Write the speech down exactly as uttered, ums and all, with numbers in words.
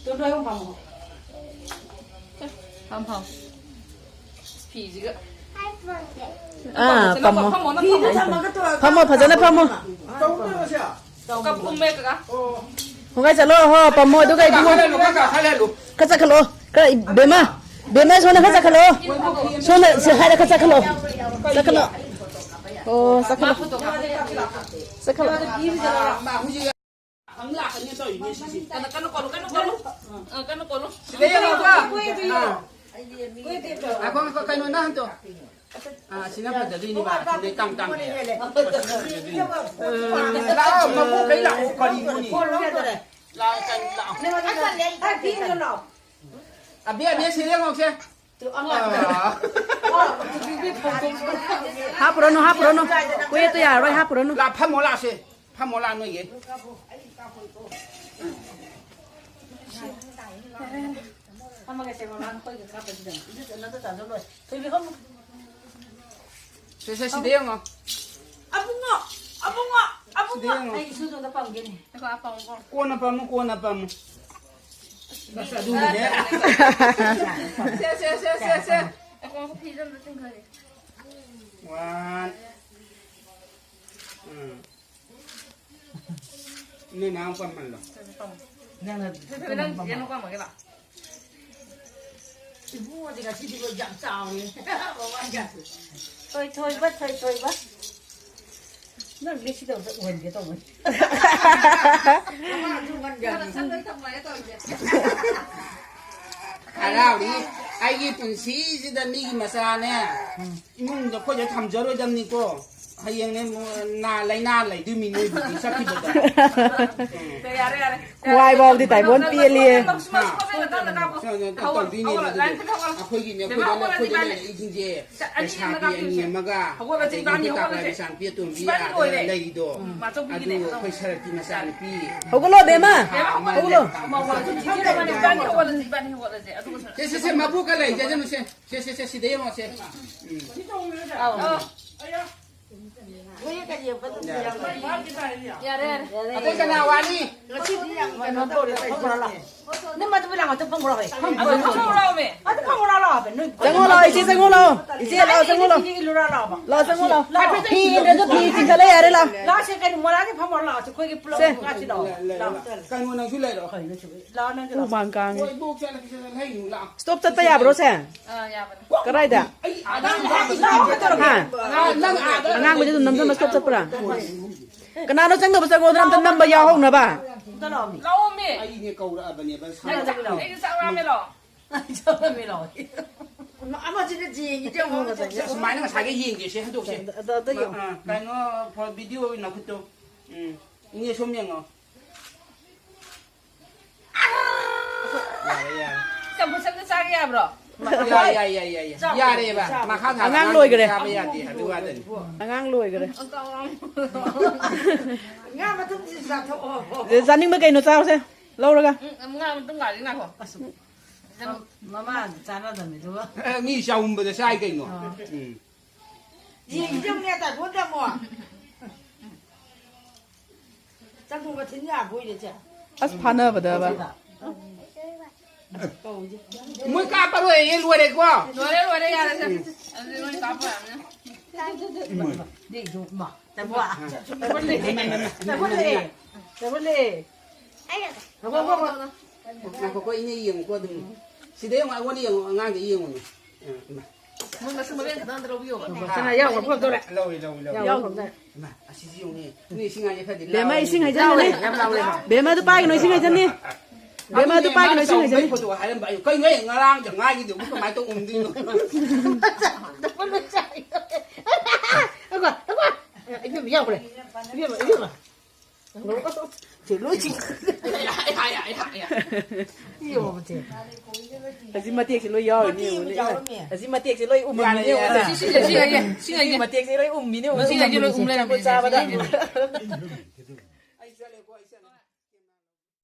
Two ꯅꯣꯏ ꯑꯍꯨꯝ ꯐꯝꯃꯣ꯫ ꯐꯝ, ꯐꯝ꯫ ꯐꯤꯁꯤꯒ꯫ ꯑꯥ, ꯐꯝꯃꯣ꯫ ꯐꯝꯃꯣ, ꯅꯪ ꯐꯝꯃꯣ꯫ ꯐꯝꯃꯣ, ꯐꯖꯅ ꯐꯝꯃꯣ꯫ ꯀꯞ ꯎꯝꯃꯦ, ꯀꯀꯥ꯫ ꯍꯣꯡꯒꯥꯏ ꯆꯠꯂꯣ, ꯍꯣ, ꯄꯝꯃꯣ, ꯑꯗꯨꯒ ꯏꯕꯨꯡꯉꯣ꯫ ꯈꯔ ꯆꯠꯈꯠꯂꯣ꯫ ꯈꯔ, ꯕꯦꯝꯃ, ꯕꯦꯝꯃ, ꯁꯣꯝꯗ ꯈꯔ ꯆꯠꯈꯠꯂꯣ꯫ ꯁꯣꯝꯗ, ꯁꯤ ꯍꯥꯏꯔ ꯈꯔ ꯆꯠꯈꯠꯂꯣ꯫ ꯆꯠꯈꯠꯂꯣ꯫ ꯑꯣ, ꯆꯠꯈꯠꯂꯣ꯫ ꯆꯠꯈꯠꯂꯣ꯫ ꯀꯩꯅꯣ, ꯀꯩꯅꯣ, ꯀꯩꯅꯣ, ꯀꯩꯅꯣ, ꯀꯩꯅꯣ, ꯀꯩꯅꯣ, ꯀꯩꯅꯣ꯫ ꯁꯤꯗ ꯌꯦꯡꯉꯣꯕ꯫ ꯉꯥꯏꯈꯣ, ꯉꯥꯏꯈꯣ, ꯀꯩꯅꯣ, ꯅꯪ ꯍꯟꯇꯣ꯫ ꯑꯥ, ꯁꯤꯅ ꯐꯖꯗꯣꯏꯅꯤꯕ꯫ ꯁꯤꯗ ꯏꯇꯥꯡ ꯇꯥꯡꯉꯦ꯫ ꯂꯥꯛꯑꯣ, ꯃꯀꯣꯛ ꯀꯩ ꯂꯥꯛꯑꯣ, ꯀꯔꯤꯅꯣꯅꯦ? ꯂꯥꯛꯑꯣ, ꯀꯩꯅꯣ, ꯂꯥꯛꯑꯣ꯫ ꯑꯕꯤ, ꯑꯕꯤ, ꯁꯤꯗ ꯌꯦꯡꯉꯣꯁꯦ꯫ ꯑꯥ꯫ ꯍꯥꯞꯄꯨꯔꯅꯨ, ꯍꯥꯞꯄꯨꯔꯅꯨ꯫ ꯀꯨꯏꯠꯇ ꯌꯥꯔꯔꯣꯏ, ꯍꯥꯞꯄꯨꯔꯅꯨ꯫ ꯂꯥꯛ, ꯐꯝꯃꯣ, ꯂꯥꯛꯁꯦ꯫ ꯐꯝꯃꯣ, ꯂꯥꯛ, ꯅꯣꯏꯒꯤ꯫ ꯐꯝꯃꯒ ꯁꯦ, ꯃꯃꯥ, ꯑꯩꯈꯣꯏꯒ ꯀꯥꯞꯄꯁꯤꯗ꯫ ꯏꯆꯦ, ꯆꯠꯅꯗ ꯆꯥꯖ ꯂꯣꯏ꯫ ꯊꯣꯏꯕꯤ, ꯐꯝꯃꯨ꯫ ꯁꯦ, ꯁꯦ, ꯁꯤꯗ ꯌꯦꯡꯉꯣ꯫ ꯑꯕꯨꯡꯉꯣ! ꯑꯕꯨꯡꯉꯣ! ꯑꯕꯨꯡꯉꯣ! ꯁꯤꯗ ꯌꯦꯡꯉꯣ꯫ ꯑꯩ ꯏꯁꯨꯗꯣ ꯑꯝꯇ ꯄꯥꯝꯒꯦꯅꯦ꯫ ꯉꯥꯏꯈꯣ, ꯑꯥ, ꯄꯥꯝꯃꯨꯀꯣ꯫ ꯀꯣꯟꯅ ꯄꯥꯝꯃꯨ, ꯀꯣꯟꯅ ꯄꯥꯝꯃꯨ꯫ ꯑꯁ, ꯑꯗꯨꯒꯤꯅꯦ꯫ ꯁꯦ, ꯁꯦ, ꯁꯦ, ꯁꯦ, ꯁꯦ꯫ ꯉꯥꯏꯈꯣ, ꯐꯤꯗꯣ ꯑꯝꯇ ꯆꯤꯡꯈꯠꯒꯦ꯫ One. ꯎꯝ꯫ ꯅꯣꯏ ꯃꯥ ꯑꯃꯨꯛ ꯄꯥꯝꯍꯜꯂꯣ꯫ ꯅꯪꯅ ꯅꯪ ꯆꯦꯆꯦ ꯅꯨꯄꯥ ꯑꯃꯒꯤ ꯂꯥꯛꯑꯣ꯫ ꯏꯕꯨꯡꯉꯣꯗꯤ ꯉꯁꯤꯗꯤ ꯌꯥꯝ ꯆꯥꯎꯔꯦ꯫ ꯃꯃꯥꯏꯒ꯫ ꯊꯣꯏ ꯊꯣꯏꯕ, ꯊꯣꯏ ꯊꯣꯏꯕ꯫ ꯅꯪ ꯂꯤꯁꯤꯗ ꯑꯝꯇ ꯎꯍꯟꯒꯦ ꯇꯧꯕꯅꯤ꯫ ꯃꯃꯥꯁꯨ ꯎꯍꯟꯒꯦ꯫ ꯍꯔꯥꯎꯔꯤ꯫ ꯑꯩꯒꯤ ꯄꯨꯟꯁꯤꯁꯤꯗ ꯃꯤꯒꯤ ꯃꯆꯥꯅꯦ꯫ ꯏꯃꯨꯡꯗ ꯑꯩꯈꯣꯏꯗ ꯊꯝꯖꯔꯣꯏꯗꯕꯅꯤꯀꯣ꯫ ꯍꯌꯦꯡꯅꯦ ꯃꯨ-, ꯅꯥ-, ꯂꯥꯏꯅꯥ ꯂꯩꯗꯣꯏ ꯃꯤ ꯅꯣꯏꯕꯨꯗꯤ ꯆꯠꯈꯤꯕꯗ꯫ ꯌꯥꯔꯦ, ꯌꯥꯔꯦ꯫ ꯈ꯭ꯋꯥꯏꯐꯥꯎꯗꯤ ꯇꯥꯏꯕꯣꯟ ꯄꯦꯜꯂꯤꯌꯦ꯫ ꯁꯨꯃꯥꯏꯅ, ꯁꯨꯃꯥꯏꯅ, ꯁꯨꯃꯥꯏꯅ ꯇꯧꯗꯣꯏꯅꯦꯕ꯫ ꯍꯧꯒꯠꯂꯣ, ꯑꯗꯨ ꯍꯧꯒꯠꯂꯣ, ꯂꯥꯏꯟ ꯈꯤꯇꯪ ꯍꯧꯒꯠꯂꯣ꯫ ꯑꯩꯈꯣꯏꯒꯤꯅꯦ, ꯕꯦꯝꯃ, ꯑꯩꯈꯣꯏꯗ ꯍꯧꯒꯠꯂꯣ, ꯑꯩꯈꯣꯏꯗ ꯆꯤꯡꯕꯥꯟ ꯂꯩꯔꯛꯏꯁꯤꯡꯁꯦ, ꯁꯦ, ꯑꯅꯤ ꯂꯩꯁꯥꯕꯤ ꯑꯃꯒ ꯑꯅꯤ ꯀꯥꯞꯄꯤꯌꯨ꯫ ꯑꯃꯒ, ꯍꯧꯒꯠꯂꯣ, ꯑꯗꯒꯤ ꯆꯤꯡꯕꯥꯟ ꯑꯩꯈꯣꯏ ꯌꯦꯡꯉꯣ, ꯇꯥꯀꯥ ꯍꯧꯒꯠꯂꯣ, ꯆꯤꯡ-, ꯃꯆꯥꯅꯨꯄꯤ ꯑꯇꯣꯝꯕꯤ ꯆꯤꯡꯕꯥꯟꯗꯤ ꯑꯥꯗ ꯂꯣꯏꯔꯦ꯫ ꯂꯩꯔꯤꯗꯣ, ꯎꯝ, ꯃꯥꯆꯧꯕꯤꯒꯤꯅꯦ, ꯑꯗꯨ ꯑꯗꯣ꯫ ꯑꯩꯈꯣꯏ ꯁꯔꯛꯀꯤ ꯃꯆꯥꯅꯨꯄꯤ꯫ ꯍꯧꯒꯠꯂꯣ, ꯕꯦꯝꯃ, ꯍꯧꯒꯠꯂꯣ꯫ ꯆꯤꯡꯕꯥꯟꯗꯤ ꯍꯧꯒꯠꯂꯁꯦ, ꯆꯤꯡꯕꯥꯟꯗꯤ ꯍꯧꯒꯠꯂꯁꯦ, ꯑꯗꯨꯒ ꯁꯔꯛ-, ꯁꯦ, ꯁꯦ, ꯁꯦ, ꯃꯕꯨꯛꯀ ꯂꯩꯖꯁꯅꯨꯁꯦ꯫ ꯁꯦ, ꯁꯦ, ꯁꯦ, ꯁꯤꯗ ꯌꯦꯡꯉꯣꯁꯦ꯫ ꯎꯝ꯫ ꯑꯧ꯫ ꯑꯧ꯫ ꯌꯥꯔꯦ, ꯌꯥꯔꯦ꯫ ꯑꯇꯩ ꯀꯅꯥ ꯋꯥꯠꯂꯤ? ꯉꯁꯤꯗꯤ ꯌꯥꯝ ꯀꯩꯅꯣ ꯇꯧꯔꯦ, ꯇꯧꯔꯦ꯫ ꯅꯪ ꯃꯗꯨ ꯂꯥꯡ ꯑꯗꯨ ꯐꯪꯉꯨꯔꯣ ꯍꯣꯏ꯫ ꯑꯗꯨ ꯐꯪꯉꯨꯔꯣ ꯂꯥꯛꯑꯣ ꯍꯥꯏꯕ ꯅꯣꯏ꯫ ꯆꯪꯉꯣ ꯂꯥꯛꯑꯣ, ꯏꯆꯦ ꯆꯪꯉꯣ ꯂꯥꯛꯑꯣ꯫ ꯏꯆꯦ ꯂꯥꯛꯑꯣ, ꯆꯪꯉꯣ ꯂꯥꯛꯑꯣ꯫ ꯏꯆꯦ ꯏꯜꯂꯨꯔꯣ ꯂꯥꯛꯑꯣ꯫ ꯂꯥꯛꯑꯣ, ꯆꯪꯉꯣ ꯂꯥꯛꯑꯣ꯫ ꯂꯥꯛꯑꯣ꯫ ꯐꯤ ꯏꯟꯗ꯭ꯔꯁꯨ ꯐꯤ ꯆꯤꯡꯈꯠꯂ ꯌꯥꯔꯦ, ꯂꯥꯛꯑꯣ꯫ ꯂꯥꯛꯑꯣꯁꯦ ꯀꯩꯅꯣ ꯃꯣꯔꯥꯁꯦ ꯐꯝꯃꯣ ꯂꯥꯛꯑꯣꯁꯦ ꯑꯩꯈꯣꯏꯒꯤ ꯄꯨꯂꯞ ꯁꯦ꯫ ꯂꯥꯛꯑꯣꯁꯤ ꯂꯥꯛꯑꯣ꯫ ꯂꯥꯛꯑꯣ꯫ ꯀꯩꯅꯣ ꯅꯪꯁꯨ ꯂꯩꯔꯣ꯫ ꯀꯩꯅꯣ ꯁꯤꯕꯨ? ꯂꯥꯛꯑꯣ ꯅꯪꯁꯨ ꯂꯥꯛꯑꯣ꯫ ꯍꯨꯃꯥꯡ ꯀꯥꯡꯉꯦ꯫ ꯍꯣꯏ, ꯏꯕꯣꯛ ꯆꯠꯂꯒꯦ, ꯆꯠꯂꯒꯦ, ꯂꯩꯌꯨ ꯂꯥꯛꯑꯣ꯫ ꯁ꯭ꯇꯣꯞ ꯆꯠꯄ ꯌꯥꯕ꯭ꯔꯣ ꯁꯦ? ꯑꯥ, ꯌꯥꯕꯅꯦ꯫ ꯀꯗꯥꯏꯗ? ꯑꯩ ꯑꯥꯗ ꯍꯥ? ꯅꯪ ꯑꯥꯗ ꯑꯉꯥꯡꯕꯗꯤ ꯑꯗꯨꯝ ꯅꯝꯁꯤꯟꯕ ꯁ꯭ꯇꯣꯞ ꯆꯠꯄ꯭ꯔꯥ? ꯀꯅꯥꯅꯣ ꯆꯪꯗꯕ ꯆꯪꯉꯣꯗꯅ ꯑꯝꯇ ꯅꯝꯕ ꯌꯥꯎꯍꯧꯅꯕ꯫ ꯂꯥꯛꯑꯣꯃꯤ꯫ ꯑꯩꯅꯦ ꯀꯧꯔꯛꯑꯕꯅꯦꯕ꯫ ꯅꯪ ꯆꯥꯛ-, ꯑꯩꯁꯨ ꯆꯥꯛ ꯂꯥꯝꯃꯦ ꯂꯥꯛꯑꯣ꯫ ꯆꯥꯛ ꯂꯥꯝꯃꯦ ꯂꯥꯛꯑꯣ꯫ ꯑꯃꯁꯤꯅ ꯌꯦꯡꯉꯤꯁꯦ ꯌꯦꯡꯉꯣ꯫ ꯑꯁꯨꯃꯥꯏꯅ ꯉꯁꯥꯏꯒꯤ ꯌꯦꯡꯒꯦꯁꯦ, ꯍꯟꯗꯣꯛꯁꯦ꯫ ꯑꯗ, ꯑꯗ ꯌꯦꯡꯉꯣ꯫ ꯑ, ꯀꯩꯅꯣ, ꯐꯣꯟ ꯚꯤꯗꯤꯑꯣ ꯑꯣꯏꯅ ꯈꯨꯠꯇꯣ꯫ ꯎꯝ꯫ ꯏꯅꯦ ꯁꯣꯝ ꯌꯦꯡꯉꯣ꯫ ꯌꯥꯔꯦ, ꯌꯥꯔꯦ꯫ ꯆꯝꯐꯨꯠ ꯁꯦꯝꯗ ꯆꯥꯒꯦ ꯌꯥꯕ꯭ꯔꯣ? ꯌꯥꯏ, ꯌꯥꯏ, ꯌꯥꯏ, ꯌꯥꯏ, ꯌꯥꯏ꯫ ꯌꯥꯔꯦꯕ꯫ ꯃꯈꯥ ꯊꯥꯕ ꯑꯉꯥꯡ ꯑꯉꯥꯡ ꯂꯣꯏꯈ꯭ꯔꯦ꯫ ꯆꯥꯕ ꯌꯥꯗꯦ ꯍꯥꯏꯕꯒꯤ ꯋꯥꯗꯅꯤ꯫ ꯑꯉꯥꯡ ꯂꯣꯏꯈ꯭ꯔꯦ꯫ ꯉꯥ ꯃꯇꯨꯝꯁꯤꯁꯨ ꯆꯥꯊꯣꯛꯑꯣ꯫ ꯑꯦ, ꯆꯥꯅꯤꯡꯕ ꯀꯩꯅꯣ ꯆꯥꯎꯁꯦ꯫ ꯂꯧꯔꯒ꯫ ꯎꯝ, ꯉꯥ ꯃꯇꯨꯝ ꯉꯥꯏꯔꯤ ꯉꯥꯏꯈꯣ꯫ ꯑꯁ, ꯃꯃꯥ ꯆꯥꯟꯅꯗꯕꯅꯤ ꯑꯗꯨꯒ꯫ ꯑꯦ, ꯃꯤ ꯆꯥꯎꯝꯕꯗ ꯆꯥꯏ ꯀꯩꯅꯣ꯫ ꯑꯥ꯫ ꯎꯝ꯫ ꯌꯦꯡꯁꯤ ꯌꯦꯡꯉꯨꯅꯦ, ꯇꯥꯏꯕꯣꯟꯗ ꯑꯃꯨꯛ꯫ ꯆꯪꯊꯣꯛꯄ ꯊꯤꯟ ꯌꯥꯕ ꯑꯣꯏꯔꯦ, ꯆꯦ꯫ ꯑꯁ, ꯐꯥꯅꯕꯗꯕ꯫ ꯀꯧꯁꯦ꯫ ꯃꯣꯏ ꯀꯥꯞꯄꯔꯣꯏꯌꯦ, ꯂꯣꯏꯔꯦꯀꯣ꯫ ꯂꯣꯏꯔꯦ, ꯂꯣꯏꯔꯦ, ꯌꯥꯔꯦ, ꯁꯦ꯫ ꯑꯗꯨꯗꯤ ꯂꯣꯏ ꯀꯥꯞꯄ ꯌꯥꯔꯅꯤ꯫ ꯅꯦ, ꯏꯗꯣ, ꯏꯃꯥ, ꯇꯥꯏꯕꯣꯟ꯫ ꯇꯥꯏꯕꯣꯟ ꯂꯩ꯫ ꯇꯥꯏꯕꯣꯟ ꯂꯩ꯫ ꯉꯥꯏꯈꯣ, ꯉꯥꯏꯈꯣ, ꯉꯥꯏꯈꯣ꯫ ꯉꯥꯏꯈꯣꯀꯣ, ꯏꯅꯦ ꯌꯦꯡꯉꯨꯀꯣ ꯑꯗꯨꯝ꯫ ꯁꯤꯗ ꯌꯦꯡꯉꯣ, ꯑꯩꯉꯣꯟꯗ ꯌꯦꯡꯉꯣ, ꯑꯉꯥꯡꯗ ꯌꯦꯡꯉꯨꯅꯦ꯫ ꯑ, ꯏꯃꯥ꯫ ꯃꯣꯏ ꯃꯁꯨ ꯃꯔꯦꯟ ꯈꯛꯇ ꯑꯝꯇ ꯂꯧꯕꯤꯌꯣꯕ꯫ ꯀꯅꯥ ꯌꯥꯎꯈ꯭ꯔ ꯐꯣꯟ ꯇꯧꯔꯦ? ꯂꯧꯏ, ꯂꯧꯏ, ꯂꯧꯏ꯫ ꯌꯥꯎꯈ꯭ꯔꯕꯅꯦ꯫ ꯏꯃꯥ, ꯑꯁꯤꯁꯤ ꯌꯦꯡꯉꯨꯅꯦ꯫ ꯅꯣꯏ ꯏꯁꯤꯡ ꯍꯥꯏꯁꯦ ꯈꯔꯗꯤ ꯕꯦꯝꯃ, ꯂꯥꯎꯔꯦ꯫ ꯏꯁꯤꯡ ꯍꯩꯖꯤꯜꯂꯨꯅꯦ꯫ ꯌꯥꯝ ꯂꯥꯎꯔꯦ꯫ ꯕꯦꯝꯃ, ꯑꯗꯨ ꯄꯥꯏꯒꯅꯨ, ꯏꯁꯤꯡ ꯍꯩꯖꯤꯜꯂꯤ꯫ ꯕꯦꯝꯃ, ꯑꯗꯨ ꯑꯗꯨꯅꯦ ꯄꯥꯏꯒꯅꯨ, ꯃꯥꯅ ꯏꯁꯤꯡ ꯍꯩꯖꯤꯜꯂꯤ꯫ ꯆꯥꯎꯕꯩ ꯐꯣꯇꯣ ꯍꯥꯏꯔꯝꯕ꯫ ꯑꯩ ꯀꯩꯅꯣ, ꯑꯩ ꯉꯔꯥꯡꯗ ꯉꯥꯏꯒꯤꯗꯨꯕꯨ ꯀꯃꯥꯏꯅ ꯇꯧ ꯎꯝꯗꯣꯏꯅꯣ? ꯇꯥꯏꯕꯣꯟ ꯂꯣꯏ ꯆꯥꯏ꯫ ꯑꯒꯣ, ꯑꯒꯣ꯫ ꯏꯕꯦꯝꯃ ꯌꯥꯎꯈ꯭ꯔꯦ꯫ ꯏꯕꯦꯝꯃ, ꯏꯕꯦꯝꯃ꯫ ꯁꯤ ꯂꯣꯏ ꯆꯤꯡ-, ꯌꯦꯡꯉꯣꯕ, ꯆꯦ꯫ ꯑꯁꯤ ꯃꯇꯦꯛꯁꯦ ꯂꯣꯏ ꯌꯥꯎꯔꯤꯅꯦ, ꯃꯇꯦꯛ ꯑꯃ ꯌꯦꯡꯉꯨꯅꯦ꯫ ꯌꯥꯎꯔꯝꯃꯦ꯫ ꯑꯁꯤ ꯃꯇꯦꯛꯁꯦ ꯂꯣꯏ ꯎꯝꯃꯤꯅꯦ, ꯌꯥꯔꯦ, ꯌꯥꯔꯦ꯫ ꯌꯦꯡꯉꯨꯅꯦ꯫ ꯁꯤ, ꯁꯤ, ꯁꯤ, ꯁꯤ, ꯁꯤ꯫ ꯃꯇꯦꯛꯁꯦ ꯂꯣꯏ ꯎꯝꯃꯤꯅꯦ, ꯁꯤ, ꯁꯤ, ꯁꯤ, ꯂꯣꯏ ꯎꯝ ꯂꯩꯔꯝꯃꯦ, ꯆꯥꯕꯗ꯫ ꯁꯤ, ꯁꯤ꯫